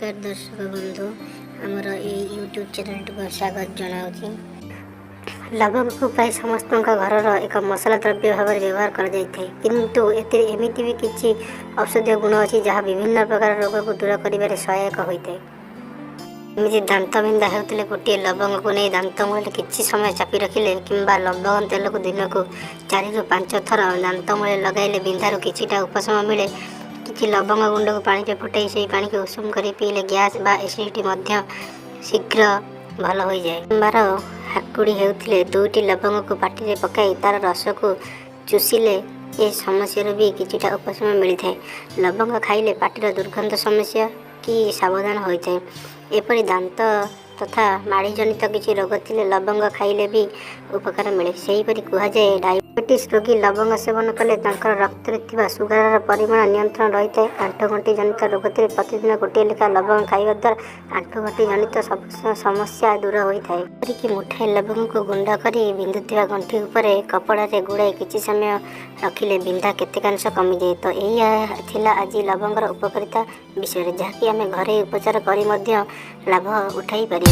ନମସ୍କାର ଦର୍ଶକ ବନ୍ଧୁ, ଆମର ଏଇ ୟୁଟ୍ୟୁବ୍ ଚ୍ୟାନେଲଟିକୁ ସ୍ୱାଗତ ଜଣାଉଛି। ଲବଙ୍ଗକୁ ପ୍ରାୟ ସମସ୍ତଙ୍କ ଘରର ଏକ ମସଲା ଦ୍ରବ୍ୟ ଭାବରେ ବ୍ୟବହାର କରାଯାଇଥାଏ, କିନ୍ତୁ ଏଥିରେ ଏମିତି ବି କିଛି ଔଷଧୀୟ ଗୁଣ ଅଛି, ଯାହା ବିଭିନ୍ନ ପ୍ରକାର ରୋଗକୁ ଦୂର କରିବାରେ ସହାୟକ ହୋଇଥାଏ। ଏମିତି ଦାନ୍ତ ବିନ୍ଧା ହେଉଥିଲେ ଗୋଟିଏ ଲବଙ୍ଗକୁ ନେଇ ଦାନ୍ତ ମୂଳରେ କିଛି ସମୟ ଚାପି ରଖିଲେ କିମ୍ବା ଲବଙ୍ଗ ତେଲକୁ ଦିନକୁ 4ରୁ 5 ଥର ଦାନ୍ତ ମୂଳରେ ଲଗାଇଲେ ବିନ୍ଧାରୁ କିଛିଟା ଉପଶମ ମିଳେ। କିଛି ଲବଙ୍ଗ ଗୁଣ୍ଡକୁ ପାଣିରେ ଫୁଟାଇ ସେହି ପାଣିକୁ ଉଷୁମ କରି ପିଇଲେ ଗ୍ୟାସ୍ ବା ଏସିଡ଼ିଟି ମଧ୍ୟ ଶୀଘ୍ର ଭଲ ହୋଇଯାଏ। ବାରମ୍ବାର ହାକୁଡ଼ି ହେଉଥିଲେ ଦୁଇଟି ଲବଙ୍ଗକୁ ପାଟିରେ ପକାଇ ତାର ରସକୁ ଚୁଷିଲେ ଏ ସମସ୍ୟାରୁ ବି କିଛିଟା ଉପଶମ ମିଳିଥାଏ। ଲବଙ୍ଗ ଖାଇଲେ ପାଟିର ଦୁର୍ଗନ୍ଧ ସମସ୍ୟା କି ସାବଧାନ ହୋଇଥାଏ। ଏପରି ଦାନ୍ତ ତଥା ମାଢ଼ିଜନିତ କିଛି ରୋଗ ଥିଲେ ଲବଙ୍ଗ ଖାଇଲେ ବି ଉପକାର ମିଳେ। ସେହିପରି କୁହାଯାଏ, ଡାଇବେଟିସ୍ ରୋଗୀ ଲବଙ୍ଗ ସେବନ କଲେ ତାଙ୍କର ରକ୍ତରେ ଥିବା ସୁଗାରର ପରିମାଣ ନିୟନ୍ତ୍ରଣ ରହିଥାଏ। ଆଣ୍ଠୁଗଣ୍ଠି ଜନିତ ରୋଗ ଥିଲେ ପ୍ରତିଦିନ ଗୋଟିଏ ଲେଖା ଲବଙ୍ଗ ଖାଇବା ଦ୍ୱାରା ଆଣ୍ଠୁଗଣ୍ଠି ଜନିତ ସବୁ ସମସ୍ୟା ଦୂର ହୋଇଥାଏ। ଏପରିକି ମୁଠାଏ ଲବଙ୍ଗକୁ ଗୁଣ୍ଡ କରି ବିନ୍ଧୁଥିବା ଗଣ୍ଠି ଉପରେ କପଡ଼ାରେ ଗୁଡ଼ାଇ କିଛି ସମୟ ରଖିଲେ ବିନ୍ଧା କେତେକାଂଶ କମିଯାଏ। ତ ଏଇଆ ଥିଲା ଆଜି ଲବଙ୍ଗର ଉପକାରିତା ବିଷୟରେ, ଯାହାକି ଆମେ ଘରୋଇ ଉପଚାର କରି ମଧ୍ୟ ଲାଭ ଉଠାଇ ପାରିବା।